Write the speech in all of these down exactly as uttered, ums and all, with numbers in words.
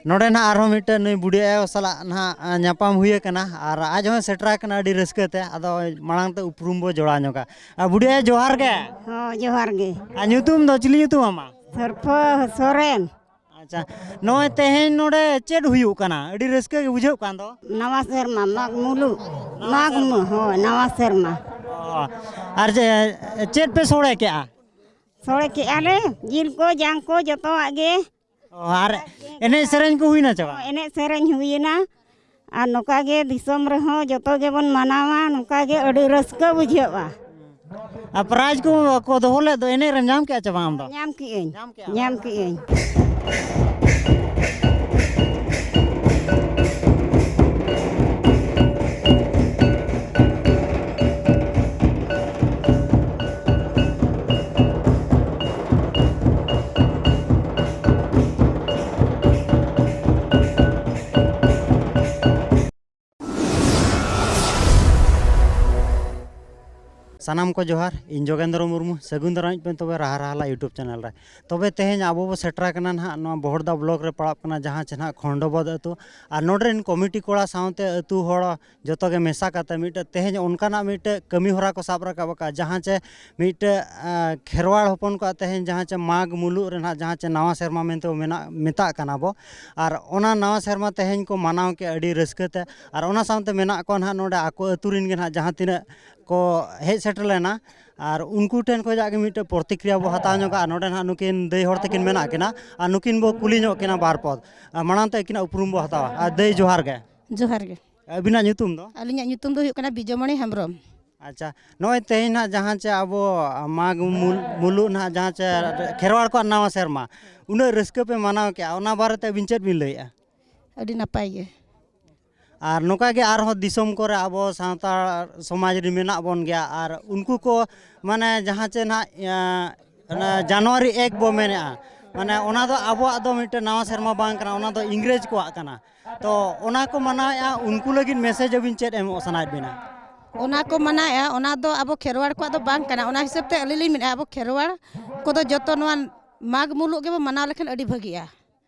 ᱱᱚᱰᱮ ᱱᱟᱦᱟᱜ ᱟᱨᱦᱚᱸ ᱢᱤᱫᱴᱮᱱ ᱱᱩᱭ ᱵᱩᱰᱷᱤ ᱟᱭᱳ ᱥᱟᱞᱟᱜ ᱱᱟᱦᱟᱜ, ᱟ, ᱧᱟᱯᱟᱢ ᱦᱩᱭ ᱟᱠᱟᱱᱟ ᱟᱨ ᱟᱡ ᱦᱚᱸᱭ ᱥᱮᱴᱮᱨ ᱟᱠᱟᱱᱟ ᱟᱹᱰᱤ ᱨᱟᱹᱥᱠᱟᱹ ᱛᱮ᱾ ᱟᱫᱚ ᱢᱟᱲᱟᱝ ᱛᱮ ᱩᱯᱨᱩᱢ ᱵᱚ ᱡᱚᱲᱟᱣ ᱧᱚᱜᱟ᱾ ᱟ, ᱵᱩᱰᱷᱤ ᱟᱭᱳ, ᱡᱚᱦᱟᱨ ᱜᱮ᱾ ᱦᱚᱸ, ᱡᱚᱦᱟᱨ ᱜᱮ᱾ ᱟᱨ ᱧᱩᱛᱩᱢ ᱫᱚ ᱪᱤᱞᱤ ᱧᱩᱛᱩᱢ ᱟᱢᱟ? ᱥᱚᱨᱯᱷᱚ ᱥᱚᱨᱮᱱ᱾ ᱟᱪᱪᱷᱟ, ᱱᱚᱜᱼᱚᱭ ᱛᱮᱦᱮᱧ ᱱᱚᱰᱮ ᱪᱮᱫ ᱦᱩᱭᱩᱜ ᱠᱟᱱᱟ? ᱟᱹᱰᱤ ᱨᱟᱹᱥᱠᱟᱹ ᱜᱮ ᱵᱩᱡᱷᱟᱹᱜ ᱠᱟᱱ ᱫᱚ᱾ ᱱᱟᱣᱟ ᱥᱮᱨᱢᱟ, ᱢᱟᱜᱽ ᱢᱩᱞᱩᱜ, ᱱᱟᱣᱟ ᱢᱟᱜᱽ ᱥᱮᱨᱢᱟ᱾ ᱢᱩ-, ᱦᱳᱭ, ᱱᱟᱣᱟ ᱥᱮᱨᱢᱟ᱾ ᱚ, ᱟᱨ ᱪᱮ-, ᱪᱮᱫ ᱯᱮ ᱥᱚᱲᱮ ᱠᱮᱜᱼᱟ? ᱥᱚᱲᱮ ᱠᱮᱜᱼᱟ ᱞᱮ, ᱡᱤᱞ ᱠᱚ, ᱡᱟᱝ ᱠᱚ, ᱡᱚᱛᱚᱣᱟᱜ ᱜᱮ᱾ ᱚ, ᱟᱨ ᱮᱱᱮᱡ ᱥᱮᱨᱮᱧ ᱠᱚ ᱦᱩᱭᱱᱟ ᱪᱮ ᱵᱟᱝ? ᱮᱱᱮᱡ ᱥᱮᱨᱮᱧ ᱦᱩᱭᱮᱱᱟ᱾ ᱟᱨ ᱱᱚᱝᱠᱟ ᱜᱮ ᱫᱤᱥᱚᱢ ᱨᱮᱦᱚᱸ ᱡᱚᱛᱚ ᱜᱮᱵᱚᱱ ᱢᱟᱱᱟᱣᱟ, ᱱᱚᱝᱠᱟ ᱜᱮ ᱟᱹᱰᱤ ᱨᱟᱹᱥᱠᱟᱹ ᱵᱩᱡᱷᱟᱹᱜᱼᱟ᱾ ᱟᱨ ᱯᱨᱟᱭᱤᱡᱽ ᱠᱚ, ᱠᱚ ᱫᱚᱦᱚ ᱞᱮᱫ ᱫᱚ, ᱮᱱᱮᱡ ᱨᱮᱢ ᱧᱟᱢ ᱠᱮᱜᱼᱟ ᱪᱮ ᱵᱟᱝ ᱟᱢ ᱫᱚ? ᱧᱟᱢ ᱠᱮᱜᱼᱟᱹᱧ, ᱧᱟᱢ ᱠᱮᱜᱼᱟᱹᱧ᱾ ᱥᱟᱱᱟᱢ ᱠᱚ ᱡᱚᱦᱟᱨ, ᱤᱧ ᱡᱳᱜᱮᱱᱫᱨᱚ ᱢᱩᱨᱢᱩ, ᱥᱟᱹᱜᱩᱱ ᱫᱟᱨᱟᱢ ᱯᱮ ᱛᱚᱵᱮ ᱨᱟᱦᱟ ᱨᱟᱦᱟᱞᱟ YouTube ᱪᱮᱱᱮᱞ ᱨᱮ᱾ ᱛᱚᱵᱮ ᱛᱮᱦᱮᱧ ᱟᱵᱚ ᱵᱚ ᱥᱮᱴᱮᱨ ᱟᱠᱟᱱᱟ ᱱᱟᱦᱟᱜ ᱱᱚᱣᱟ ᱵᱚᱦᱚᱲᱫᱟ ᱵᱞᱚᱠ ᱨᱮ ᱯᱟᱲᱟᱜ ᱠᱟᱱᱟ, ᱡᱟᱦᱟᱸ ᱪᱮ ᱱᱟᱦᱟᱜ ᱠᱷᱚᱸᱰᱚᱵᱚᱫ ᱟᱹᱛᱩ᱾ ᱟᱨ ᱱᱚᱰᱮ ᱨᱮᱱ ᱠᱚᱢᱤᱴᱤ ᱠᱚᱲᱟ ᱥᱟᱶᱛᱮ ᱟᱹᱛᱩ ᱦᱚᱲ ᱡᱚᱛᱚ ᱜᱮ ᱢᱮᱥᱟ ᱠᱟᱛᱮ ᱢᱤᱫᱴᱮᱡ ᱛᱮᱦᱮᱧ ᱚᱱᱠᱟᱱᱟᱜ ᱢᱤᱫᱴᱮᱡ ᱠᱟᱹᱢᱤ ᱦᱚᱨᱟ ᱠᱚ ᱥᱟᱵ ᱨᱟᱠᱟᱵ ᱟᱠᱟᱫᱼᱟ, ᱡᱟᱦᱟᱸ ᱪᱮ ᱢᱤᱫᱴᱮᱡ, ᱟᱸ, ᱠᱷᱮᱨᱣᱟᱲ ᱦᱚᱯᱚᱱ ᱠᱚᱣᱟᱜ ᱛᱮᱦᱮᱧ ᱡᱟᱦᱟᱸ ᱪᱮ ᱢᱟᱜᱽ ᱢᱩᱞᱩᱜ ᱨᱮ ᱱᱟᱦᱟᱜ ᱡᱟᱦᱟᱸ ᱪᱮ ᱱᱟᱣᱟ ᱥᱮᱨᱢᱟ ᱢᱮᱱᱛᱮ ᱵᱚ ᱢᱮᱱᱟᱜ, ᱢᱮᱛᱟᱜ ᱠᱟᱱᱟ ᱵᱚ᱾ ᱟᱨ ᱚᱱᱟ ᱱᱟᱣᱟ ᱥᱮᱨᱢᱟ ᱛᱮᱦᱮᱧ ᱠᱚ ᱢᱟᱱᱟᱣ ᱠᱮᱫᱼᱟ ᱟᱹᱰᱤ ᱨᱟᱹᱥᱠᱟᱹ ᱛᱮ᱾ ᱟᱨ ᱚᱱᱟ ᱥᱟᱶᱛᱮ ᱢᱮᱱᱟᱜ ᱠᱚᱣᱟ ᱱᱟᱦᱟᱜ ᱱᱚᱰᱮ ᱟᱠᱚ ᱟᱹᱛᱩ ᱨᱮᱱ ᱜᱮ ᱱᱟᱦᱟᱜ ᱡᱟᱦᱟᱸ ᱛᱤᱱᱟᱹᱜ ᱠᱚ ᱦᱮᱡ ᱥᱮᱴᱮᱨ ᱞᱮᱱᱟ, ᱟᱨ ᱩᱱᱠᱩ ᱴᱷᱮᱱ ᱠᱷᱚᱱᱟᱜ ᱜᱮ ᱢᱤᱫᱴᱮᱡ ᱯᱨᱚᱛᱤᱠᱨᱤᱭᱟ ᱵᱚ ᱦᱟᱛᱟᱣ ᱧᱚᱜᱟ᱾ ᱟᱨ ᱱᱚᱰᱮ ᱱᱟᱦᱟᱜ ᱱᱩᱠᱤᱱ ᱫᱟᱹᱭ ᱦᱚᱲ ᱛᱟᱹᱠᱤᱱ ᱢᱮᱱᱟᱜ ᱠᱤᱱᱟ, ᱟᱨ ᱱᱩᱠᱤᱱ ᱵᱚ ᱠᱩᱞᱤ ᱧᱚᱜ ᱠᱤᱱᱟ ᱵᱟᱨ ᱯᱚᱫ᱾ ᱟᱨ ᱢᱟᱲᱟᱝ ᱛᱮ ᱟᱹᱠᱤᱱᱟᱜ ᱩᱯᱨᱩᱢ ᱵᱚ ᱦᱟᱛᱟᱣᱟ᱾ ᱟᱨ ᱫᱟᱹᱭ, ᱡᱚᱦᱟᱨ ᱜᱮ᱾ ᱡᱚᱦᱟᱨ ᱜᱮ᱾ ᱟᱹᱵᱤᱱᱟᱜ ᱧᱩᱛᱩᱢ ᱫᱚ? ᱟᱹᱞᱤᱧᱟᱜ ᱧᱩᱛᱩᱢ ᱫᱚ ᱦᱩᱭᱩᱜ ᱠᱟᱱᱟ ᱵᱤᱡᱚᱢᱚᱬᱤ ᱦᱮᱢᱵᱨᱚᱢ᱾ ᱟᱪᱪᱷᱟ, ᱱᱚᱜᱼᱚᱭ ᱛᱮᱦᱮᱧ ᱱᱟᱦᱟᱜ ᱡᱟᱦᱟᱸ ᱪᱮ ᱟᱵᱚ ᱢᱟᱜᱽ ᱢᱩᱞ-, ᱢᱩᱞᱩᱜ ᱱᱟᱦᱟᱜ ᱡᱟᱦᱟᱸ ᱪᱮ ᱠᱷᱮᱨᱣᱟᱲ ᱠᱚᱣᱟᱜ ᱱᱟᱣᱟ ᱥᱮᱨᱢᱟ, ᱩᱱᱟᱹᱜ ᱨᱟᱹᱥᱠᱟᱹ ᱯᱮ ᱢᱟᱱᱟᱣ ᱠᱮᱜᱼᱟ, ᱚᱱᱟ ᱵᱟᱨᱮᱛᱮ ᱟᱹᱵᱤᱱ ᱪᱮᱫ ᱵᱤᱱ ᱞᱟᱹᱭᱮᱜᱼᱟ? ᱟᱹᱰᱤ ᱱᱟᱯᱟᱭ ᱜᱮ᱾ ᱟᱨ ᱱᱚᱝᱠᱟ ᱜᱮ ᱟᱨᱦᱚᱸ ᱫᱤᱥᱚᱢ ᱠᱚᱨᱮ ᱟᱵᱚ ᱥᱟᱱᱛᱟᱲ ᱥᱚᱢᱟᱡᱽ ᱨᱮ ᱢᱮᱱᱟᱜ ᱵᱚᱱ ᱜᱮᱭᱟ, ᱟᱨ ᱩᱱᱠᱩ ᱠᱚ ᱢᱟᱱᱮ ᱡᱟᱦᱟᱸ ᱪᱮ ᱱᱟᱦᱟᱜ, ᱮᱸ, ᱚᱱᱟ ᱡᱟᱱᱩᱣᱟᱨᱤ ᱮᱠ ᱵᱚ ᱢᱮᱱᱮᱜᱼᱟ, ᱢᱟᱱᱮ ᱚᱱᱟ ᱫᱚ ᱟᱵᱚᱣᱟᱜ ᱫᱚ ᱢᱤᱫᱴᱮᱱ ᱱᱟᱣᱟ ᱥᱮᱨᱢᱟ ᱵᱟᱝ ᱠᱟᱱᱟ, ᱚᱱᱟ ᱫᱚ ᱤᱝᱨᱮᱡᱽ ᱠᱚᱣᱟᱜ ᱠᱟᱱᱟ᱾ ᱛᱚ ᱚᱱᱟ ᱠᱚ ᱢᱟᱱᱟᱣᱮᱜᱼᱟ, ᱩᱱᱠᱩ ᱞᱟᱹᱜᱤᱫ ᱢᱮᱥᱮᱡᱽ ᱟᱹᱵᱤᱱ ᱪᱮᱫ ᱮᱢᱚᱜ ᱥᱟᱱᱟᱭᱮᱫ ᱵᱤᱱᱟ? ᱚᱱᱟ ᱠᱚ ᱢᱟᱱᱟᱣᱮᱜᱼᱟ, ᱚᱱᱟ ᱫᱚ ᱟᱵᱚ ᱠᱷᱮᱨᱣᱟᱲ ᱠᱚᱣᱟᱜ ᱫᱚ ᱵᱟᱝ ᱠᱟᱱᱟ᱾ ᱚᱱᱟ ᱦᱤᱥᱟᱹᱵ ᱛᱮ ᱟᱹᱞᱤᱧ ᱞᱤᱧ ᱢᱮᱱᱮᱫᱼᱟ, ᱟᱵᱚ ᱠᱷᱮᱨᱣᱟᱲ ᱠᱚᱫᱚ ᱡᱚᱛᱚ ᱱᱚᱣᱟ ᱢᱟᱜᱽ ᱢᱩᱞᱩᱜ ᱜᱮᱵᱚ ᱢᱟᱱᱟᱣ ᱞᱮᱠᱷᱟᱱ ᱟᱹᱰᱤ ᱵᱷᱟᱹᱜᱤᱜᱼᱟ᱾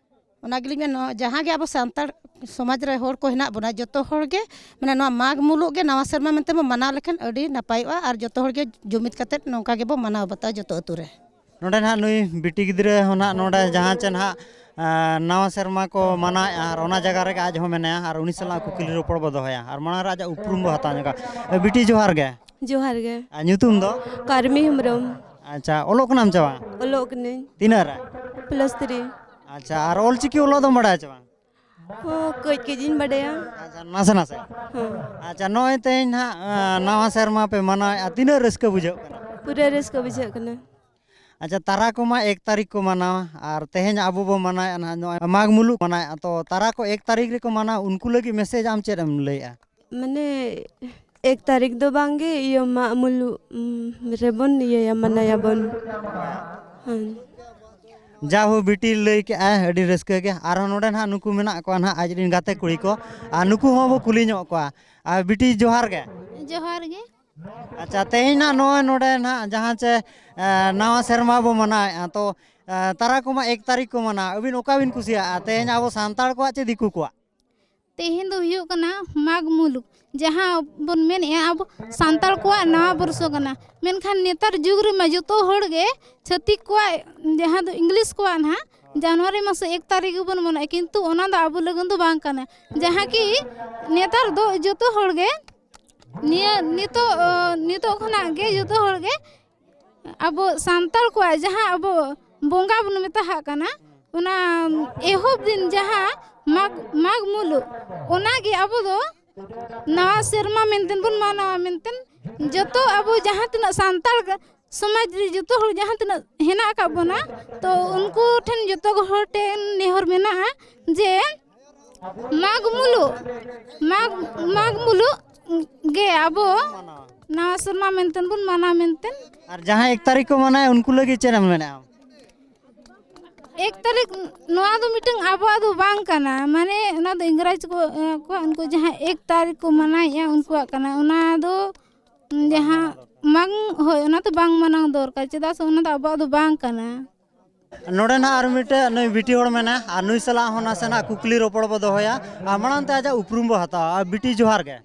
ᱚᱱᱟ ᱜᱮᱞᱤᱧ ᱢᱮᱱᱟ, ᱱᱚᱣᱟ ᱡᱟᱦᱟᱸ ᱜᱮ ᱟᱵᱚ ᱥᱟᱱᱛᱟᱲ ᱥᱚᱢᱟᱡᱽ ᱨᱮ ᱦᱚᱲ ᱠᱚ ᱦᱮᱱᱟᱜ ᱵᱚᱱᱟ, ᱡᱚᱛᱚ ᱦᱚᱲ ᱜᱮ ᱢᱟᱱᱮ ᱱᱚᱣᱟ ᱢᱟᱜᱽ ᱢᱩᱞᱩᱜ ᱜᱮ ᱱᱟᱣᱟ ᱥᱮᱨᱢᱟ ᱢᱮᱱᱛᱮ ᱵᱚᱱ ᱢᱟᱱᱟᱣ ᱞᱮᱠᱷᱟᱱ ᱟᱹᱰᱤ ᱱᱟᱯᱟᱭᱚᱜᱼᱟ᱾ ᱟᱨ ᱡᱚᱛᱚ ᱦᱚᱲ ᱜᱮ ᱡᱩᱢᱤᱫ ᱠᱟᱛᱮ ᱱᱚᱝᱠᱟ ᱜᱮᱵᱚᱱ ᱢᱟᱱᱟᱣ ᱵᱟᱛᱟᱣᱟ ᱡᱚᱛᱚ ᱟᱹᱛᱩ ᱨᱮ᱾ ᱱᱚᱰᱮ ᱱᱟᱦᱟᱜ ᱱᱩᱭ ᱵᱤᱴᱤ ᱜᱤᱫᱽᱨᱟᱹ ᱦᱚᱸ ᱱᱟᱦᱟᱜ ᱱᱚᱰᱮ ᱡᱟᱦᱟᱸ ᱪᱮ ᱱᱟᱦᱟᱜ, ᱟᱸ, ᱱᱟᱣᱟ ᱥᱮᱨᱢᱟ ᱠᱚ ᱢᱟᱱᱟᱣᱮᱫᱼᱟ, ᱟᱨ ᱚᱱᱟ ᱡᱟᱭᱜᱟ ᱨᱮᱜᱮ ᱟᱡ ᱦᱚᱸ ᱢᱮᱱᱟᱭᱟ, ᱟᱨ ᱩᱱᱤ ᱥᱟᱞᱟᱜ ᱠᱩᱠᱞᱤ ᱨᱚᱯᱚᱲ ᱵᱚ ᱫᱚᱦᱚᱭᱟ᱾ ᱟᱨ ᱢᱟᱲᱟᱝ ᱨᱮ ᱟᱡᱟᱜ ᱩᱯᱨᱩᱢ ᱵᱚ ᱦᱟᱛᱟᱣ ᱧᱚᱜᱟ᱾ ᱮ, ᱵᱤᱴᱤ, ᱡᱚᱦᱟᱨ ᱜᱮ᱾ ᱡᱚᱦᱟᱨ ᱜᱮ᱾ ᱟᱨ ᱧᱩᱛᱩᱢ ᱫᱚ? ᱠᱟᱨᱢᱤ ᱦᱮᱢᱵᱨᱚᱢ᱾ ᱟᱪᱪᱷᱟ, ᱚᱞᱚᱜ ᱠᱟᱱᱟᱢ ᱪᱮ ᱵᱟᱝ? ᱚᱞᱚᱜ ᱠᱟᱹᱱᱟᱹᱧ᱾ ᱛᱤᱱᱟᱹᱜ ᱨᱮ? Plus three. ᱟᱪᱪᱷᱟ, ᱟᱨ ᱚᱞᱪᱤᱠᱤ ᱚᱞᱚᱜ ᱫᱚᱢ ᱵᱟᱲᱟᱭᱟ ᱪᱮ ᱵᱟᱝ? ᱦᱚᱸ, ᱠᱟᱹᱡ ᱠᱟᱹᱡ ᱤᱧ ᱵᱟᱰᱟᱭᱟ᱾ ᱟᱪᱪᱷᱟ, ᱱᱟᱥᱮ ᱱᱟᱥᱮ᱾ ᱦᱚᱸ᱾ ᱟᱪᱪᱷᱟ, ᱱᱚᱜᱼᱚᱭ ᱛᱮᱦᱮᱧ ᱱᱟᱦᱟᱜ, ᱟᱸ, ᱱᱟᱣᱟ ᱥᱮᱨᱢᱟ ᱯᱮ ᱢᱟᱱᱟᱣᱮᱫᱼᱟ, ᱛᱤᱱᱟᱹᱜ ᱨᱟᱹᱥᱠᱟᱹ ᱵᱩᱡᱷᱟᱹᱜ ᱠᱟᱱᱟ? ᱯᱩᱨᱟᱹ ᱨᱟᱹᱥᱠᱟᱹ ᱵᱩᱡᱷᱟᱹᱜ ᱠᱟᱱᱟ᱾ ᱟᱪᱪᱷᱟ, ᱛᱟᱨᱟ ᱠᱚᱢᱟ ᱮᱠ ᱛᱟᱹᱨᱤᱠᱷ ᱠᱚ ᱢᱟᱱᱟᱣᱟ, ᱟᱨ ᱛᱮᱦᱮᱧ ᱟᱵᱚ ᱵᱚ ᱢᱟᱱᱟᱣᱮᱫᱼᱟ ᱱᱟᱦᱟᱜ ᱱᱚᱜᱼᱚᱭ ᱢᱟᱜᱽ ᱢᱩᱞᱩᱜ ᱢᱟᱱᱟᱣᱮᱫᱼᱟ, ᱛᱚ ᱛᱟᱨᱟ ᱠᱚ ᱮᱠ ᱛᱟᱹᱨᱤᱠᱷ ᱨᱮᱠᱚ ᱢᱟᱱᱟᱣᱟ, ᱩᱱᱠᱩ ᱞᱟᱹᱜᱤᱫ ᱢᱮᱥᱮᱡᱽ ᱟᱢ ᱪᱮᱫ ᱮᱢ ᱞᱟᱹᱭᱮᱫᱼᱟ? ᱢᱟᱱᱮ ᱮᱠ ᱛᱟᱹᱨᱤᱠᱷ ᱫᱚ ᱵᱟᱝᱜᱮ, ᱤᱭᱟᱹ ᱢᱟᱜ ᱢᱩᱞᱩᱜ, ᱩᱢ, ᱨᱮᱵᱚᱱ ᱤᱭᱟᱹᱭᱟ, ᱢᱟᱱᱟᱭᱟᱵᱚᱱ᱾ ᱦᱮᱸ᱾ ᱡᱟᱦᱳ, ᱵᱤᱴᱤ ᱞᱟᱹᱭ ᱠᱮᱜᱼᱟᱭ ᱟᱹᱰᱤ ᱨᱟᱹᱥᱠᱟᱹ ᱜᱮ᱾ ᱟᱨᱦᱚᱸ ᱱᱚᱰᱮ ᱱᱟᱦᱟᱜ ᱱᱩᱠᱩ ᱢᱮᱱᱟᱜ ᱠᱚᱣᱟ ᱱᱟᱦᱟᱜ ᱟᱡ ᱨᱮᱱ ᱜᱟᱛᱮ ᱠᱩᱲᱤ ᱠᱚ, ᱟᱨ ᱱᱩᱠᱩ ᱦᱚᱸ ᱵᱚ ᱠᱩᱞᱤ ᱧᱚᱜ ᱠᱚᱣᱟ᱾ ᱟᱨ ᱵᱤᱴᱤ, ᱡᱚᱦᱟᱨ ᱜᱮ᱾ ᱡᱚᱦᱟᱨ ᱜᱮ᱾ ᱟᱪᱪᱷᱟ, ᱛᱮᱦᱮᱧ ᱱᱟᱦᱟᱜ ᱱᱚᱜᱼᱚᱭ ᱱᱚᱰᱮ ᱱᱟᱦᱟᱜ ᱡᱟᱦᱟᱸ ᱪᱮ, ᱮ, ᱱᱟᱣᱟ ᱥᱮᱨᱢᱟ ᱵᱚ ᱢᱟᱱᱟᱣᱮᱫᱼᱟ, ᱛᱚ, ᱮ, ᱛᱟᱨᱟ ᱠᱚᱢᱟ ᱮᱠ ᱛᱟᱹᱨᱤᱠᱷ ᱠᱚ ᱢᱟᱱᱟᱣᱟ, ᱟᱹᱵᱤᱱ ᱚᱠᱟ ᱵᱤᱱ ᱠᱩᱥᱤᱭᱟᱜᱼᱟ, ᱛᱮᱦᱮᱧ ᱟᱵᱚ ᱥᱟᱱᱛᱟᱲ ᱠᱚᱣᱟᱜ ᱪᱮ ᱫᱤᱠᱩ ᱠᱚᱣᱟᱜ? ᱛᱮᱦᱮᱧ ᱫᱚ ᱦᱩᱭᱩᱜ ᱠᱟᱱᱟ ᱢᱟᱜᱽ ᱢᱩᱞᱩᱠ, ᱡᱟᱦᱟᱸ ᱵᱚᱱ ᱢᱮᱱᱮᱫᱼᱟ ᱟᱵᱚ ᱥᱟᱱᱛᱟᱲ ᱠᱚᱣᱟᱜ ᱱᱟᱣᱟ ᱵᱚᱨᱥᱚ ᱠᱟᱱᱟ᱾ ᱢᱮᱱᱠᱷᱟᱱ ᱱᱮᱛᱟᱨ ᱡᱩᱜᱽ ᱨᱮᱢᱟ ᱡᱚᱛᱚ ᱦᱚᱲ ᱜᱮ ᱪᱷᱟᱹᱛᱤᱠ ᱠᱚᱣᱟᱜ, ᱡᱟᱦᱟᱸ ᱫᱚ ᱤᱝᱞᱤᱥ ᱠᱚᱣᱟᱜ ᱱᱟᱦᱟᱜ, ᱡᱟᱱᱩᱣᱟᱨᱤ ᱢᱟᱥ ᱮᱠ ᱛᱟᱹᱨᱤᱠᱷ ᱜᱮᱵᱚᱱ ᱢᱟᱱᱟᱣᱮᱫᱼᱟ, ᱠᱤᱱᱛᱩ ᱚᱱᱟ ᱫᱚ ᱟᱵᱚ ᱞᱟᱹᱜᱤᱫ ᱫᱚ ᱵᱟᱝ ᱠᱟᱱᱟ᱾ ᱡᱟᱦᱟᱸ ᱠᱤ ᱱᱮᱛᱟᱨ ᱫᱚ ᱡᱚᱛᱚ ᱦᱚᱲ ᱜᱮ ᱱᱤᱭᱟᱹ ᱱᱤᱛᱚᱜ, ᱚ, ᱱᱤᱛᱚᱜ ᱠᱷᱚᱱᱟᱜ ᱜᱮ ᱡᱚᱛᱚ ᱦᱚᱲ ᱜᱮ ᱟᱵᱚ ᱥᱟᱱᱛᱟᱲ ᱠᱚᱣᱟᱜ ᱡᱟᱦᱟᱸ ᱟᱵᱚ ᱵᱚᱸᱜᱟ ᱵᱚᱱ ᱢᱮᱛᱟᱦᱟᱜ ᱠᱟᱱᱟ, ᱚᱱᱟ ᱮᱦᱚᱵ ᱫᱤᱱ ᱡᱟᱦᱟᱸ ᱢᱟᱜᱽ, ᱢᱟᱜᱽ ᱢᱩᱞᱩᱜ, ᱚᱱᱟᱜᱮ ᱟᱵᱚ ᱫᱚ ᱱᱟᱣᱟ ᱥᱮᱨᱢᱟ ᱢᱮᱱᱛᱮ ᱵᱚᱱ ᱢᱟᱱᱟᱣᱟ ᱢᱮᱱᱛᱮ ᱡᱚᱛᱚ ᱟᱵᱚ ᱡᱟᱦᱟᱸ ᱛᱤᱱᱟᱹᱜ ᱥᱟᱱᱛᱟᱲ ᱥᱚᱢᱟᱡᱽ ᱨᱮ ᱡᱚᱛᱚ ᱦᱚᱲ ᱡᱟᱦᱟᱸ ᱛᱤᱱᱟᱹᱜ ᱦᱮᱱᱟᱜ ᱟᱠᱟᱫ ᱵᱚᱱᱟ, ᱛᱚ ᱩᱱᱠᱩ ᱴᱷᱮᱱ ᱡᱚᱛᱚ ᱦᱚᱲ ᱴᱷᱮᱱ ᱱᱮᱦᱚᱨ ᱢᱮᱱᱟᱜᱼᱟ ᱡᱮ ᱢᱟᱜᱽ ᱢᱩᱞᱩᱜ, ᱢᱟᱜᱽ, ᱢᱟᱜᱽ ᱢᱩᱞᱩᱜ ᱜᱮ ᱟᱵᱚ ᱱᱟᱣᱟ ᱥᱮᱨᱢᱟ ᱢᱮᱱᱛᱮ ᱵᱚᱱ ᱢᱟᱱᱟᱣ ᱢᱮᱱᱛᱮ᱾ ᱟᱨ ᱡᱟᱦᱟᱸ ᱮᱠ ᱛᱟᱹᱨᱤᱠᱷ ᱠᱚ ᱢᱟᱱᱟᱣᱟ, ᱩᱱᱠᱩ ᱞᱟᱹᱜᱤᱫ ᱪᱮᱫ ᱮᱢ ᱢᱮᱱᱟ? ᱮᱠ ᱛᱟᱹᱨᱤᱠᱷ, ᱱᱚᱣᱟ ᱫᱚ ᱢᱤᱫᱴᱟᱝ ᱟᱵᱚᱣᱟᱜ ᱫᱚ ᱵᱟᱝ ᱠᱟᱱᱟ, ᱢᱟᱱᱮ ᱚᱱᱟ ᱫᱚ ᱤᱝᱨᱮᱡᱽ ᱠᱚ, ᱠᱚᱣᱟᱜ, ᱩᱱᱠᱩ ᱡᱟᱦᱟᱸ ᱮᱠ ᱛᱟᱹᱨᱤᱠᱷ ᱠᱚ ᱢᱟᱱᱟᱣᱮᱫᱼᱟ ᱩᱱᱠᱩᱣᱟᱜ ᱠᱟᱱᱟ, ᱚᱱᱟ ᱫᱚ ᱡᱟᱦᱟᱸ ᱵᱟᱝ, ᱦᱳᱭ, ᱚᱱᱟ ᱫᱚ ᱵᱟᱝ ᱢᱟᱱᱟᱣ ᱫᱚᱨᱠᱟᱨ, ᱪᱮᱫᱟᱜ ᱥᱮ ᱚᱱᱟ ᱫᱚ ᱟᱵᱚᱣᱟᱜ ᱫᱚ ᱵᱟᱝ ᱠᱟᱱᱟ᱾ ᱱᱚᱰᱮ ᱱᱟᱦᱟᱜ ᱟᱨ ᱢᱤᱫᱴᱮᱡ ᱱᱩᱭ ᱵᱤᱴᱤ ᱦᱚᱲ ᱢᱮᱱᱟᱭᱟ, ᱟᱨ ᱱᱩᱭ ᱥᱟᱞᱟᱜ ᱦᱚᱸ ᱱᱟᱥᱮᱱᱟᱜ ᱠᱩᱠᱞᱤ ᱨᱚᱯᱚᱲ ᱵᱚ ᱫᱚᱦᱚᱭᱟ᱾ ᱟᱨ ᱢᱟᱲᱟᱝ ᱛᱮ ᱟᱡᱟᱜ ᱩᱯᱨᱩᱢ ᱵᱚ ᱦᱟᱛᱟᱣᱟ᱾ ᱟᱨ ᱵᱤᱴᱤ, ᱡᱚᱦᱟᱨ ᱜᱮ᱾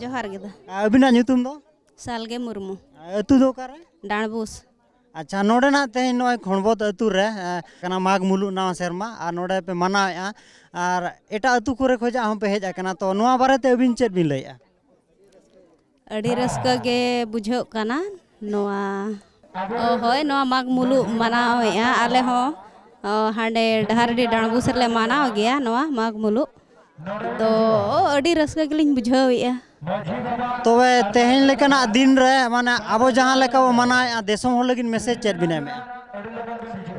ᱡᱚᱦᱟᱨ ᱜᱮ ᱫᱟ᱾ ᱟᱨ ᱟᱹᱵᱤᱱᱟᱜ ᱧᱩᱛᱩᱢ ᱫᱚ? ᱥᱟᱞᱜᱮ ᱢᱩᱨᱢᱩ᱾ ᱟᱨ ᱟᱹᱛᱩ ᱫᱚ ᱚᱠᱟᱨᱮ? ᱰᱟᱸᱰᱵᱩᱥ᱾ ᱟᱪᱪᱷᱟ, ᱱᱚᱰᱮᱱᱟᱜ ᱛᱮᱦᱮᱧ ᱱᱚᱜᱼᱚᱭ ᱠᱷᱚᱲᱵᱚᱫ ᱟᱹᱛᱩ ᱨᱮ, ᱮ, ᱠᱟᱱᱟ ᱢᱟᱜᱽ ᱢᱩᱞᱩᱜ ᱱᱟᱣᱟ ᱥᱮᱨᱢᱟ, ᱟᱨ ᱱᱚᱰᱮ ᱯᱮ ᱢᱟᱱᱟᱣᱮᱫᱼᱟ, ᱟᱨ ᱮᱴᱟᱜ ᱟᱹᱛᱩ ᱠᱚᱨᱮ ᱠᱷᱚᱱᱟᱜ ᱦᱚᱸᱯᱮ ᱦᱮᱡ ᱟᱠᱟᱱᱟ, ᱛᱚ ᱱᱚᱣᱟ ᱵᱟᱨᱮᱛᱮ ᱟᱹᱵᱤᱱ ᱪᱮᱫ ᱵᱤᱱ ᱞᱟᱹᱭᱮᱫᱼᱟ? ᱟᱹᱰᱤ ᱨᱟᱹᱥᱠᱟᱹ ᱜᱮ ᱵᱩᱡᱷᱟᱹᱜ ᱠᱟᱱᱟ᱾ ᱱᱚᱣᱟ, ᱚ, ᱦᱳᱭ, ᱱᱚᱣᱟ ᱢᱟᱜᱽ ᱢᱩᱞᱩᱜ ᱢᱟᱱᱟᱣᱮᱫᱼᱟ ᱟᱞᱮ ᱦᱚᱸ, ᱚ, ᱦᱟᱸᱰᱮ ᱰᱟᱦᱟᱨᱰᱤ ᱰᱟᱸᱰᱵᱩᱥ ᱨᱮᱞᱮ ᱢᱟᱱᱟᱣ ᱜᱮᱭᱟ ᱱᱚᱣᱟ ᱢᱟᱜᱽ ᱢᱩᱞᱩᱜ᱾ ᱫᱚ ᱟᱹᱰᱤ ᱨᱟᱹᱥᱠᱟᱹ ᱜᱮᱞᱤᱧ ᱵᱩᱡᱷᱟᱹᱣᱮᱫᱼᱟ᱾ ᱛᱚᱵᱮ ᱛᱮᱦᱮᱧ ᱞᱮᱠᱟᱱᱟᱜ ᱫᱤᱱ ᱨᱮ, ᱢᱟᱱᱮ, ᱟᱵᱚ ᱡᱟᱦᱟᱸ ᱞᱮᱠᱟ ᱵᱚ ᱢᱟᱱᱟᱣᱮᱫᱼᱟ, ᱫᱤᱥᱚᱢ ᱦᱚᱲ ᱞᱟᱹᱜᱤᱫ ᱢᱮᱥᱮᱡᱽ ᱪᱮᱫ ᱵᱤᱱ ᱮᱢᱮᱫᱼᱟ?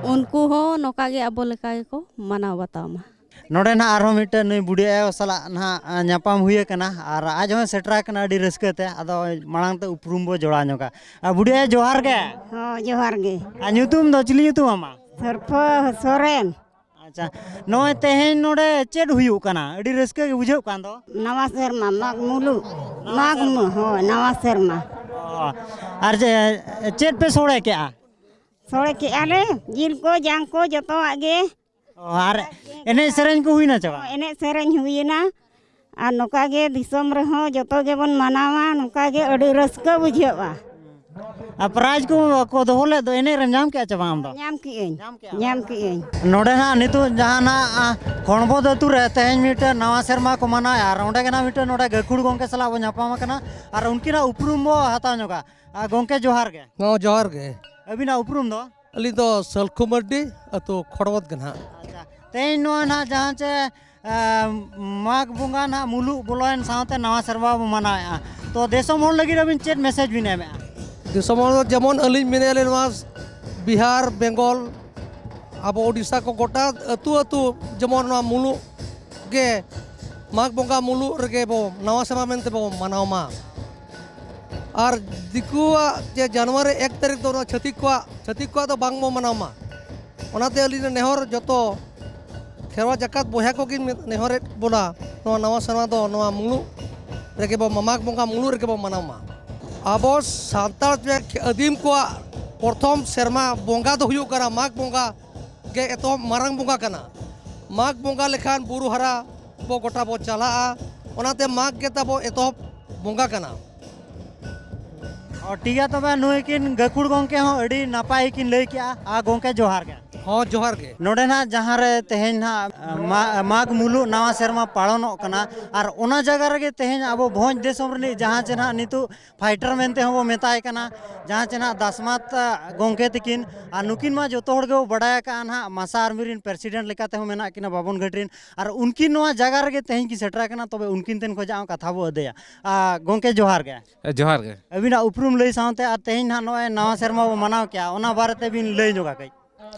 ᱩᱱᱠᱩ ᱦᱚᱸ ᱱᱚᱝᱠᱟ ᱜᱮ ᱟᱵᱚ ᱞᱮᱠᱟ ᱜᱮᱠᱚ ᱢᱟᱱᱟᱣ ᱵᱟᱛᱟᱣ ᱢᱟ᱾ ᱱᱚᱰᱮ ᱱᱟᱦᱟᱜ ᱟᱨᱦᱚᱸ ᱢᱤᱫᱴᱮᱱ ᱱᱩᱭ ᱵᱩᱰᱷᱤ ᱟᱭᱳ ᱥᱟᱞᱟᱜ ᱱᱟᱦᱟᱜ, ᱟ, ᱧᱟᱯᱟᱢ ᱦᱩᱭ ᱟᱠᱟᱱᱟ, ᱟᱨ ᱟᱡ ᱦᱚᱸᱭ ᱥᱮᱴᱮᱨ ᱟᱠᱟᱱᱟ ᱟᱹᱰᱤ ᱨᱟᱹᱥᱠᱟᱹ ᱛᱮ᱾ ᱟᱫᱚ ᱢᱟᱲᱟᱝ ᱛᱮ ᱩᱯᱨᱩᱢ ᱵᱚ ᱡᱚᱲᱟᱣ ᱧᱚᱜᱟ᱾ ᱟ, ᱵᱩᱰᱷᱤ ᱟᱭᱳ, ᱡᱚᱦᱟᱨ ᱜᱮ᱾ ᱦᱚᱸ, ᱡᱚᱦᱟᱨ ᱜᱮ᱾ ᱟᱨ ᱧᱩᱛᱩᱢ ᱫᱚ ᱪᱤᱞᱤ ᱧᱩᱛᱩᱢ ᱟᱢᱟᱜ? ᱥᱚᱨᱯᱷᱚ ᱥᱚᱨᱮᱱ᱾ ᱟᱪᱪᱷᱟ, ᱱᱚᱜᱼᱚᱭ ᱛᱮᱦᱮᱧ ᱱᱚᱰᱮ ᱪᱮᱫ ᱦᱩᱭᱩᱜ ᱠᱟᱱᱟ? ᱟᱹᱰᱤ ᱨᱟᱹᱥᱠᱟᱹ ᱜᱮ ᱵᱩᱡᱷᱟᱹᱜ ᱠᱟᱱ ᱫᱚ᱾ ᱱᱟᱣᱟ ᱥᱮᱨᱢᱟ, ᱢᱟᱜᱽ ᱢᱩᱞᱩᱜ᱾ ᱱᱟᱣᱟ ᱢᱟᱜᱽ ᱥᱮᱨᱢᱟ᱾ ᱢᱩ-, ᱦᱳᱭ, ᱱᱟᱣᱟ ᱥᱮᱨᱢᱟ᱾ ᱚ, ᱟᱨ ᱪᱮ-, ᱪᱮᱫ ᱯᱮ ᱥᱚᱲᱮ ᱠᱮᱜᱼᱟ? ᱥᱚᱲᱮ ᱠᱮᱜᱼᱟ ᱞᱮ, ᱡᱤᱞ ᱠᱚ, ᱡᱟᱝ ᱠᱚ, ᱡᱚᱛᱚᱣᱟᱜ ᱜᱮ᱾ ᱚ, ᱟᱨ ᱮᱱᱮᱡ ᱥᱮᱨᱮᱧ ᱠᱚ ᱦᱩᱭᱱᱟ ᱪᱮ ᱵᱟᱝ? ᱮᱱᱮᱡ ᱥᱮᱨᱮᱧ ᱦᱩᱭᱮᱱᱟ᱾ ᱟᱨ ᱱᱚᱝᱠᱟ ᱜᱮ ᱫᱤᱥᱚᱢ ᱨᱮᱦᱚᱸ ᱡᱚᱛᱚ ᱜᱮᱵᱚᱱ ᱢᱟᱱᱟᱣᱟ, ᱱᱚᱝᱠᱟ ᱜᱮ ᱟᱹᱰᱤ ᱨᱟᱹᱥᱠᱟᱹ ᱵᱩᱡᱷᱟᱹᱜᱼᱟ᱾ ᱟᱨ ᱯᱨᱟᱭᱤᱡᱽ ᱠᱚ ᱠᱚ ᱫᱚᱦᱚ ᱞᱮᱫ ᱫᱚ, ᱮᱱᱮᱡ ᱨᱮᱢ ᱧᱟᱢ ᱠᱮᱜᱼᱟ ᱪᱮ ᱵᱟᱝ ᱟᱢ ᱫᱚ? ᱧᱟᱢ ᱠᱮᱜᱼᱟᱹᱧ, ᱧᱟᱢ ᱠᱮᱜᱼᱟ᱾ ᱧᱟᱢ ᱠᱮᱜᱼᱟᱹᱧ᱾ ᱱᱚᱰᱮ ᱱᱟᱜ ᱱᱤᱛᱚᱜ ᱡᱟᱦᱟᱸ ᱱᱟᱜ, ᱟ, ᱠᱷᱚᱲᱵᱚᱫ ᱟᱹᱛᱩ ᱨᱮ ᱛᱮᱦᱮᱧ ᱢᱤᱫᱴᱮᱱ ᱱᱟᱣᱟ ᱥᱮᱨᱢᱟ ᱠᱚ ᱢᱟᱱᱟᱣᱮᱫᱼᱟ, ᱟᱨ ᱚᱸᱰᱮ ᱜᱮ ᱱᱟᱜ ᱢᱤᱫᱴᱮᱱ ᱱᱚᱰᱮ ᱜᱟᱹᱠᱷᱩᱲ ᱜᱚᱢᱠᱮ ᱥᱟᱞᱟᱜ ᱵᱚᱱ ᱧᱟᱯᱟᱢ ᱟᱠᱟᱱᱟ, ᱟᱨ ᱩᱱᱠᱤᱱᱟᱜ ᱩᱯᱨᱩᱢ ᱵᱚ ᱦᱟᱛᱟᱣ ᱧᱚᱜᱟ᱾ ᱟᱨ ᱜᱚᱢᱠᱮ, ᱡᱚᱦᱟᱨ ᱜᱮ᱾ ᱦᱚᱸ, ᱡᱚᱦᱟᱨ ᱜᱮ᱾ ᱟᱹᱵᱤᱱᱟᱜ ᱩᱯᱨᱩᱢ ᱫᱚ? ᱟᱹᱞᱤᱧ ᱫᱚ ᱥᱟᱹᱞᱠᱷᱩ ᱢᱟᱹᱨᱰᱤ, ᱟᱹᱛᱩ ᱠᱷᱚᱲᱵᱚᱫ ᱜᱮ ᱱᱟᱦᱟᱜ᱾ ᱟᱪᱪᱷᱟ, ᱛᱮᱦᱮᱧ ᱱᱚᱣᱟ ᱱᱟᱦᱟᱜ ᱡᱟᱦᱟᱸ ᱪᱮ, ᱮ, ᱢᱟᱜᱽ ᱵᱚᱸᱜᱟ ᱱᱟᱦᱟᱜ ᱢᱩᱞᱩᱜ ᱵᱚᱞᱚᱭᱮᱱ ᱥᱟᱶᱛᱮ ᱱᱟᱣᱟ ᱥᱮᱨᱢᱟ ᱵᱚ ᱢᱟᱱᱟᱣᱮᱫᱼᱟ, ᱛᱚ ᱫᱤᱥᱚᱢ ᱦᱚᱲ ᱞᱟᱹᱜᱤᱫ ᱟᱹᱵᱤᱱ ᱪᱮᱫ ᱢᱮᱥᱮᱡᱽ ᱵᱤᱱ ᱮᱢᱮᱫᱼᱟ? ᱫᱤᱥᱚᱢ ᱦᱚᱲ ᱫᱚ ᱡᱮᱢᱚᱱ ᱟᱹᱞᱤᱧ ᱢᱮᱱᱮᱫᱼᱟ ᱞᱤᱧ, ᱱᱚᱣᱟ ᱵᱤᱦᱟᱨ, ᱵᱮᱝᱜᱚᱞ, ᱟᱵᱚ ᱳᱰᱤᱥᱟ ᱠᱚ ᱜᱚᱴᱟ ᱟᱹᱛᱩ ᱟᱹᱛᱩ ᱡᱮᱢᱚᱱ ᱱᱚᱣᱟ ᱢᱩᱞᱩᱜ ᱜᱮ, ᱢᱟᱜᱽ ᱵᱚᱸᱜᱟ ᱢᱩᱞᱩᱜ ᱨᱮᱜᱮ ᱵᱚ ᱱᱟᱣᱟ ᱥᱮᱨᱢᱟ ᱢᱮᱱᱛᱮ ᱵᱚ ᱢᱟᱱᱟᱣ ᱢᱟ᱾ ᱟᱨ ᱫᱤᱠᱩᱣᱟᱜ ᱡᱮ ᱡᱟᱱᱩᱣᱟᱨᱤ ᱮᱠ ᱛᱟᱹᱨᱤᱠᱷ ᱫᱚ ᱱᱚᱣᱟ ᱪᱷᱟᱹᱛᱤᱠ ᱠᱚᱣᱟᱜ, ᱪᱷᱟᱹᱛᱤᱠ ᱠᱚᱣᱟᱜ ᱫᱚ ᱵᱟᱝ ᱵᱚ ᱢᱟᱱᱟᱣ ᱢᱟ᱾ ᱚᱱᱟᱛᱮ ᱟᱹᱞᱤᱧ ᱱᱮᱦᱚᱨ ᱡᱚᱛᱚ ᱠᱷᱮᱨᱣᱟᱲ ᱡᱟᱠᱟᱛ ᱵᱚᱭᱦᱟ ᱠᱚᱜᱮᱧ ᱢᱮ-, ᱱᱮᱦᱚᱨᱮᱫ ᱵᱚᱱᱟ, ᱱᱚᱣᱟ ᱱᱟᱣᱟ ᱥᱮᱨᱢᱟ ᱫᱚ ᱱᱚᱣᱟ ᱢᱩᱞᱩᱜ ᱨᱮᱜᱮ ᱵᱚ, ᱢᱟᱜᱽ ᱵᱚᱸᱜᱟ ᱢᱩᱞᱩᱜ ᱨᱮᱜᱮ ᱵᱚ ᱢᱟᱱᱟᱣ ᱢᱟ᱾ ᱟᱵᱚ ᱥᱟᱱᱛᱟᱲ ᱡᱮ ᱟᱹᱫᱤᱢ ᱠᱚᱣᱟᱜ ᱯᱨᱚᱛᱷᱚᱢ ᱥᱮᱨᱢᱟ ᱵᱚᱸᱜᱟ ᱫᱚ ᱦᱩᱭᱩᱜ ᱠᱟᱱᱟ ᱢᱟᱜᱽ ᱵᱚᱸᱜᱟ ᱜᱮ ᱮᱛᱚᱦᱚᱵ ᱢᱟᱨᱟᱝ ᱵᱚᱸᱜᱟ ᱠᱟᱱᱟ᱾ ᱢᱟᱜᱽ ᱵᱚᱸᱜᱟ ᱞᱮᱠᱷᱟᱱ ᱵᱩᱨᱩ ᱦᱟᱨᱟ ᱵᱚ ᱜᱚᱴᱟ ᱵᱚ ᱪᱟᱞᱟᱜᱼᱟ, ᱚᱱᱟᱛᱮ ᱢᱟᱜᱽ ᱜᱮ ᱛᱟᱵᱚ ᱮᱛᱚᱦᱚᱵ ᱵᱚᱸᱜᱟ ᱠᱟᱱᱟ᱾ ᱚ, ᱴᱷᱤᱠ ᱜᱮᱭᱟ, ᱛᱚᱵᱮ ᱱᱩᱭ ᱠᱤᱱ ᱜᱟᱹᱠᱷᱩᱲ ᱜᱚᱢᱠᱮ ᱦᱚᱸ ᱟᱹᱰᱤ ᱱᱟᱯᱟᱭ ᱠᱤᱱ ᱞᱟᱹᱭ ᱠᱮᱜᱼᱟ᱾ ᱟᱨ ᱜᱚᱢᱠᱮ, ᱡᱚᱦᱟᱨ ᱜᱮ᱾ ᱦᱚᱸ, ᱡᱚᱦᱟᱨ ᱜᱮ᱾ ᱱᱚᱰᱮ ᱱᱟᱜ ᱡᱟᱦᱟᱸ ᱨᱮ ᱛᱮᱦᱮᱧ ᱱᱟᱜ ᱢᱟ-, ᱢᱟᱜᱽ ᱢᱩᱞᱩᱜ ᱱᱟᱣᱟ ᱥᱮᱨᱢᱟ ᱯᱟᱞᱚᱱᱚᱜ ᱠᱟᱱᱟ, ᱟᱨ ᱚᱱᱟ ᱡᱟᱭᱜᱟ ᱨᱮᱜᱮ ᱛᱮᱦᱮᱧ ᱟᱵᱚ ᱵᱷᱚᱸᱡᱽ ᱫᱤᱥᱚᱢ ᱨᱤᱱᱤᱡ ᱡᱟᱦᱟᱸ ᱪᱮ ᱱᱟᱜ ᱱᱤᱛᱚᱜ ᱯᱷᱟᱭᱴᱟᱨ ᱢᱮᱱᱛᱮ ᱦᱚᱸᱵᱚ ᱢᱮᱛᱟᱭ ᱠᱟᱱᱟ, ᱡᱟᱦᱟᱸ ᱪᱮ ᱱᱟᱜ ᱫᱟᱥᱢᱟᱛ ᱜᱚᱢᱠᱮ ᱛᱤᱠᱤᱱ, ᱟᱨ ᱱᱩᱠᱤᱱ ᱢᱟ ᱡᱚᱛᱚ ᱦᱚᱲ ᱜᱮᱵᱚ ᱵᱟᱰᱟᱭ ᱟᱠᱟᱜᱼᱟ ᱱᱟᱜ, ᱢᱟᱥᱟ ᱟᱨᱢᱤ ᱨᱤᱱ ᱯᱨᱮᱥᱤᱰᱮᱱᱴ ᱞᱮᱠᱟᱛᱮ ᱦᱚᱸ ᱢᱮᱱᱟᱜ ᱠᱤᱱᱟ ᱵᱟᱵᱚᱱ ᱜᱷᱟᱹᱴᱤ ᱨᱤᱱ, ᱟᱨ ᱩᱱᱠᱤᱱ ᱱᱚᱣᱟ ᱡᱟᱭᱜᱟ ᱨᱮᱜᱮ ᱛᱮᱦᱮᱧ ᱠᱤᱱ ᱥᱮᱴᱮᱨ ᱟᱠᱟᱱᱟ᱾ ᱛᱚᱵᱮ ᱩᱱᱠᱤᱱ ᱴᱷᱮᱱ ᱠᱷᱚᱱᱟᱜ ᱦᱚᱸ ᱠᱟᱛᱷᱟ ᱵᱚ ᱟᱹᱫᱟᱹᱭᱟ᱾ ᱟᱨ ᱜᱚᱢᱠᱮ, ᱡᱚᱦᱟᱨ ᱜᱮ᱾ ᱮ, ᱡᱚᱦᱟᱨ ᱜᱮ᱾ ᱟᱹᱵᱤᱱᱟᱜ ᱩᱯᱨᱩᱢ ᱞᱟᱹᱭ ᱥᱟᱶᱛᱮ ᱟᱨ ᱛᱮᱦᱮᱧ ᱱᱟᱦᱟᱜ ᱱᱚᱜᱼᱚᱭ ᱱᱟᱣᱟ ᱥᱮᱨᱢᱟ ᱵᱚ ᱢᱟᱱᱟᱣ ᱠᱮᱜᱼᱟ, ᱚᱱᱟ ᱵᱟᱨᱮᱛᱮ ᱵᱤᱱ ᱞᱟᱹᱭ ᱧᱚᱜᱟ ᱠᱟᱹᱡ᱾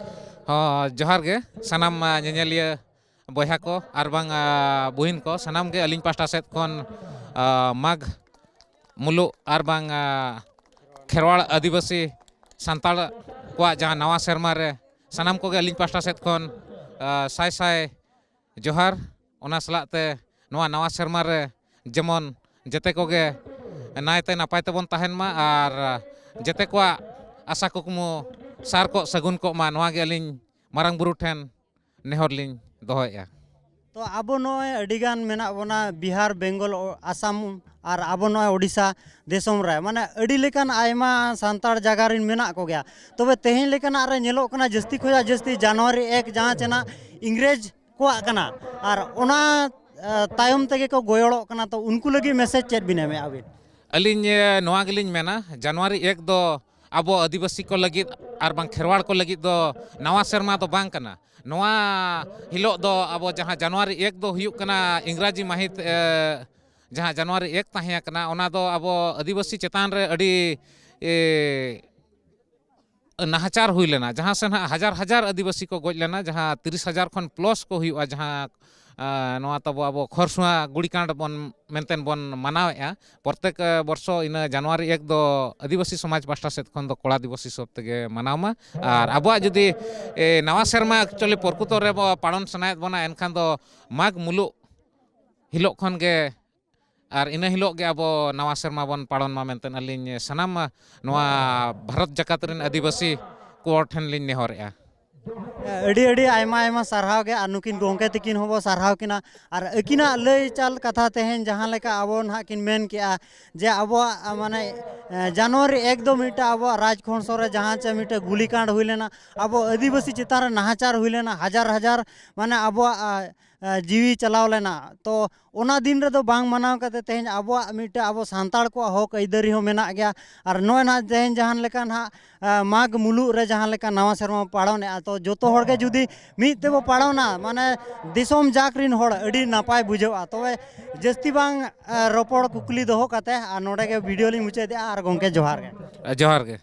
ᱦᱚᱸ, ᱡᱚᱦᱟᱨ ᱜᱮ ᱥᱟᱱᱟᱢ, ᱟ, ᱧᱮᱧᱮᱞᱤᱭᱟᱹ ᱵᱚᱭᱦᱟ ᱠᱚ ᱟᱨ ᱵᱟᱝ, ᱟ, ᱵᱩᱦᱤᱱ ᱠᱚ, ᱥᱟᱱᱟᱢ ᱜᱮ ᱟᱹᱞᱤᱧ ᱯᱟᱦᱴᱟ ᱥᱮᱫ ᱠᱷᱚᱱ, ᱟ, ᱢᱟᱜᱽ ᱢᱩᱞᱩᱜ ᱟᱨ ᱵᱟᱝ, ᱟ, ᱠᱷᱮᱨᱣᱟᱲ ᱟᱹᱫᱤᱵᱟᱹᱥᱤ ᱥᱟᱱᱛᱟᱲ ᱠᱚᱣᱟᱜ ᱡᱟᱦᱟᱸ ᱱᱟᱣᱟ ᱥᱮᱨᱢᱟ ᱨᱮ ᱥᱟᱱᱟᱢ ᱠᱚᱜᱮ ᱟᱹᱞᱤᱧ ᱯᱟᱦᱴᱟ ᱥᱮᱫ ᱠᱷᱚᱱ, ᱟ, ᱥᱟᱭ ᱥᱟᱭ ᱡᱚᱦᱟᱨ᱾ ᱚᱱᱟ ᱥᱟᱞᱟᱜ ᱛᱮ ᱱᱚᱣᱟ ᱱᱟᱣᱟ ᱥᱮᱨᱢᱟ ᱨᱮ ᱡᱮᱢᱚᱱ ᱡᱮᱛᱮ ᱠᱚᱜᱮ ᱱᱟᱭᱛᱮ ᱱᱟᱯᱟᱭ ᱛᱮᱵᱚᱱ ᱛᱟᱦᱮᱱ ᱢᱟ ᱟᱨ ᱡᱮᱛᱮ ᱠᱚᱣᱟᱜ ᱟᱥᱟ ᱠᱩᱠᱢᱩ ᱥᱟᱨ ᱠᱚᱜ ᱥᱟᱹᱜᱩᱱ ᱠᱚᱜ ᱢᱟ, ᱱᱚᱣᱟ ᱜᱮ ᱟᱹᱞᱤᱧ ᱢᱟᱨᱟᱝ ᱵᱩᱨᱩ ᱴᱷᱮᱱ ᱱᱮᱦᱚᱨ ᱞᱤᱧ ᱫᱚᱦᱚᱭᱮᱫᱼᱟ᱾ ᱛᱚ, ᱟᱵᱚ ᱱᱚᱜᱼᱚᱭ ᱟᱹᱰᱤᱜᱟᱱ ᱢᱮᱱᱟᱜ ᱵᱚᱱᱟ, ᱵᱤᱦᱟᱨ, ᱵᱮᱝᱜᱚᱞ, ᱚ-, ᱟᱥᱟᱢ ᱟᱨ ᱟᱵᱚ ᱱᱚᱜᱼᱚᱭ ᱳᱰᱤᱥᱟ ᱫᱤᱥᱚᱢ ᱨᱮ, ᱢᱟᱱᱮ, ᱟᱹᱰᱤ ᱞᱮᱠᱟᱱ ᱟᱭᱢᱟ ᱥᱟᱱᱛᱟᱲ ᱡᱟᱭᱜᱟ ᱨᱮᱱ ᱢᱮᱱᱟᱜ ᱠᱚᱜᱮᱭᱟ᱾ ᱛᱚᱵᱮ ᱛᱮᱦᱮᱧ ᱞᱮᱠᱟᱱᱟᱜ ᱨᱮ ᱧᱮᱞᱚᱜ ᱠᱟᱱᱟ, ᱡᱟᱹᱥᱛᱤ ᱠᱷᱚᱱᱟᱜ ᱡᱟᱹᱥᱛᱤ ᱡᱟᱱᱩᱣᱟᱨᱤ ᱮᱠ, ᱡᱟᱦᱟᱸ ᱪᱮ ᱱᱟᱜ ᱤᱝᱨᱮᱡᱽ ᱠᱚᱣᱟᱜ ᱠᱟᱱᱟ, ᱟᱨ ᱚᱱᱟ, ᱟ, ᱛᱟᱭᱚᱢ ᱛᱮᱜᱮ ᱠᱚ ᱜᱚᱭᱚᱲᱚᱜ ᱠᱟᱱᱟ᱾ ᱛᱚ, ᱩᱱᱠᱩ ᱞᱟᱹᱜᱤᱫ ᱢᱮᱥᱮᱡᱽ ᱪᱮᱫ ᱵᱤᱱ ᱮᱢᱮᱫᱼᱟ ᱟᱹᱵᱤᱱ? ᱟᱹᱞᱤᱧ, ᱮ, ᱱᱚᱣᱟ ᱜᱮᱞᱤᱧ ᱢᱮᱱᱟ, ᱡᱟᱱᱩᱣᱟᱨᱤ ᱮᱠ ᱫᱚ ᱟᱵᱚ ᱟᱹᱫᱤᱵᱟᱹᱥᱤ ᱠᱚ ᱞᱟᱹᱜᱤᱫ ᱟᱨ ᱵᱟᱝ ᱠᱷᱮᱨᱣᱟᱲ ᱠᱚ ᱞᱟᱹᱜᱤᱫ ᱫᱚ ᱱᱟᱣᱟ ᱥᱮᱨᱢᱟ ᱫᱚ ᱵᱟᱝ ᱠᱟᱱᱟ᱾ ᱱᱚᱣᱟ ᱦᱤᱞᱳᱜ ᱫᱚ ᱟᱵᱚ ᱡᱟᱦᱟᱸ ᱡᱟᱱᱩᱣᱟᱨᱤ ᱮᱠ ᱫᱚ ᱦᱩᱭᱩᱜ ᱠᱟᱱᱟ ᱤᱝᱨᱟᱡᱤ ᱢᱟᱹᱦᱤᱛ, ᱮ, ᱡᱟᱦᱟᱸ ᱡᱟᱱᱩᱣᱟᱨᱤ ᱮᱠ ᱛᱟᱦᱮᱸ ᱠᱟᱱᱟ, ᱚᱱᱟ ᱫᱚ ᱟᱵᱚ ᱟᱹᱫᱤᱵᱟᱹᱥᱤ ᱪᱮᱛᱟᱱ ᱨᱮ ᱟᱹᱰᱤ, ᱮ, ᱱᱟᱦᱟᱪᱟᱨ ᱦᱩᱭ ᱞᱮᱱᱟ, ᱡᱟᱦᱟᱸ ᱥᱮ ᱱᱟᱦᱟᱜ ᱦᱟᱡᱟᱨ ᱦᱟᱡᱟᱨ ᱟᱹᱫᱤᱵᱟᱹᱥᱤ ᱠᱚ ᱜᱚᱡ ᱞᱮᱱᱟ, ᱡᱟᱦᱟᱸ ᱛᱤᱨᱤᱥ ᱦᱟᱡᱟᱨ ᱠᱷᱚᱱ ᱯᱞᱟᱥ ᱠᱚ ᱦᱩᱭᱩᱜᱼᱟ, ᱡᱟᱦᱟᱸ, ᱟ, ᱱᱚᱣᱟ ᱛᱟᱵᱚ ᱟᱵᱚ ᱠᱷᱚᱨᱥᱩᱣᱟ ᱜᱩᱲᱤᱠᱟᱸᱰ ᱵᱚᱱ ᱢᱮᱱᱛᱮ ᱵᱚᱱ ᱢᱟᱱᱟᱣᱮᱫᱼᱟ᱾ ᱯᱨᱚᱛᱮᱠ, ᱟ, ᱵᱚᱨᱥᱚ ᱤᱱᱟᱹ ᱡᱟᱱᱩᱣᱟᱨᱤ ᱮᱠ ᱫᱚ ᱟᱹᱫᱤᱵᱟᱹᱥᱤ ᱥᱚᱢᱟᱡᱽ ᱯᱟᱦᱴᱟ ᱥᱮᱫ ᱠᱷᱚᱱ ᱫᱚ ᱠᱚᱲᱟ ᱫᱤᱵᱚᱥ ᱦᱤᱥᱟᱹᱵ ᱛᱮᱜᱮ ᱢᱟᱱᱟᱣ ᱢᱟ᱾ ᱟᱨ ᱟᱵᱚᱣᱟᱜ ᱡᱩᱫᱤ, ᱮ, ᱱᱟᱣᱟ ᱥᱮᱨᱢᱟ ᱮᱠᱪᱩᱭᱮᱞᱤ ᱯᱨᱚᱠᱨᱤᱛᱚ ᱨᱮ ᱵᱚ ᱯᱟᱞᱚᱱ ᱥᱟᱱᱟᱭᱮᱫ ᱵᱚᱱᱟ, ᱮᱱᱠᱷᱟᱱ ᱫᱚ ᱢᱟᱜᱽ ᱢᱩᱞᱩᱜ ᱦᱤᱞᱳᱜ ᱠᱷᱚᱱ ᱜᱮ ᱟᱨ ᱤᱱᱟᱹ ᱦᱤᱞᱳᱜ ᱜᱮ ᱟᱵᱚ ᱱᱟᱣᱟ ᱥᱮᱨᱢᱟ ᱵᱚᱱ ᱯᱟᱞᱚᱱ ᱢᱟ ᱢᱮᱱᱛᱮ ᱟᱹᱞᱤᱧ ᱥᱟᱱᱟᱢ ᱱᱚᱣᱟ ᱵᱷᱟᱨᱚᱛ ᱡᱟᱠᱟᱛ ᱨᱮᱱ ᱟᱹᱫᱤᱵᱟᱹᱥᱤ ᱠᱚ ᱴᱷᱮᱱ ᱞᱤᱧ ᱱᱮᱦᱚᱨᱮᱜᱼᱟ᱾ ᱟᱹᱰᱤ ᱟᱹᱰᱤ ᱟᱭᱢᱟ ᱟᱭᱢᱟ ᱥᱟᱨᱦᱟᱣ ᱜᱮ, ᱟᱨ ᱱᱩᱠᱤᱱ ᱜᱚᱢᱠᱮ ᱛᱟᱹᱠᱤᱱ ᱦᱚᱸᱵᱚ ᱥᱟᱨᱦᱟᱣ ᱠᱤᱱᱟ᱾ ᱟᱨ ᱟᱹᱠᱤᱱᱟᱜ ᱞᱟᱹᱭ ᱪᱟᱞ ᱠᱟᱛᱷᱟ ᱛᱮᱦᱮᱧ ᱡᱟᱦᱟᱸ ᱞᱮᱠᱟ ᱟᱵᱚ ᱱᱟᱦᱟᱜ ᱠᱤᱱ ᱢᱮᱱ ᱠᱮᱜᱼᱟ ᱡᱮ ᱟᱵᱚᱣᱟᱜ ᱢᱟᱱᱮ ᱡᱟᱱᱩᱣᱟᱨᱤ ᱮᱠ ᱫᱚ ᱢᱤᱫᱴᱟᱝ ᱟᱵᱚᱣᱟᱜ ᱨᱟᱡᱽ ᱠᱚᱝᱥᱚ ᱨᱮ ᱡᱟᱦᱟᱸ ᱪᱮ ᱢᱤᱫᱴᱟᱝ ᱜᱩᱞᱤᱠᱟᱸᱰ ᱦᱩᱭ ᱞᱮᱱᱟ, ᱟᱵᱚ ᱟᱹᱫᱤᱵᱟᱹᱥᱤ ᱪᱮᱛᱟᱱ ᱨᱮ ᱱᱟᱦᱟᱪᱟᱨ ᱦᱩᱭ ᱞᱮᱱᱟ, ᱦᱟᱡᱟᱨ ᱦᱟᱡᱟᱨ ᱢᱟᱱᱮ ᱟᱵᱚᱣᱟᱜ ᱡᱤᱣᱤ ᱪᱟᱞᱟᱣ ᱞᱮᱱᱟ᱾ ᱛᱚ ᱚᱱᱟ ᱫᱤᱱ ᱨᱮᱫᱚ ᱵᱟᱝ ᱢᱟᱱᱟᱣ ᱠᱟᱛᱮ ᱛᱮᱦᱮᱧ ᱟᱵᱚᱣᱟᱜ ᱢᱤᱫᱴᱮᱱ ᱟᱵᱚ ᱥᱟᱱᱛᱟᱲ ᱠᱚᱣᱟᱜ ᱦᱚᱠ ᱟᱹᱭᱫᱟᱹᱨᱤ ᱦᱚᱸ ᱢᱮᱱᱟᱜ ᱜᱮᱭᱟ᱾ ᱟᱨ ᱱᱚᱜᱼᱚᱭ ᱱᱟᱦᱟᱜ ᱛᱮᱦᱮᱧ ᱡᱟᱦᱟᱸ ᱞᱮᱠᱟ ᱱᱟᱦᱟᱜ ᱢᱟᱜᱽ ᱢᱩᱞᱩᱜ ᱨᱮ ᱡᱟᱦᱟᱸ ᱞᱮᱠᱟ ᱱᱟᱣᱟ ᱥᱮᱨᱢᱟ ᱯᱟᱲᱟᱣᱱᱮᱜᱼᱟ, ᱛᱚ ᱡᱚᱛᱚ ᱦᱚᱲ ᱜᱮ ᱡᱩᱫᱤ ᱢᱤᱫ ᱛᱮᱵᱚ ᱯᱟᱲᱟᱣᱱᱟ, ᱢᱟᱱᱮ ᱫᱤᱥᱚᱢ ᱡᱟᱠ ᱨᱤᱱ ᱦᱚᱲ ᱟᱹᱰᱤ ᱱᱟᱯᱟᱭ ᱵᱩᱡᱷᱟᱹᱜᱼᱟ᱾ ᱛᱚᱵᱮ ᱡᱟᱹᱥᱛᱤ ᱵᱟᱝ ᱨᱚᱯᱚᱲ ᱠᱩᱠᱞᱤ ᱫᱚᱦᱚ ᱠᱟᱛᱮ ᱟᱨ ᱱᱚᱰᱮ ᱜᱮ ᱵᱷᱤᱰᱤᱭᱳ ᱞᱤᱧ ᱢᱩᱪᱟᱹᱫᱮᱜᱼᱟ᱾ ᱟᱨ ᱜᱚᱢᱠᱮ ᱡᱚᱦᱟᱨ ᱜᱮ᱾ ᱡᱚᱦᱟᱨ ᱜᱮ᱾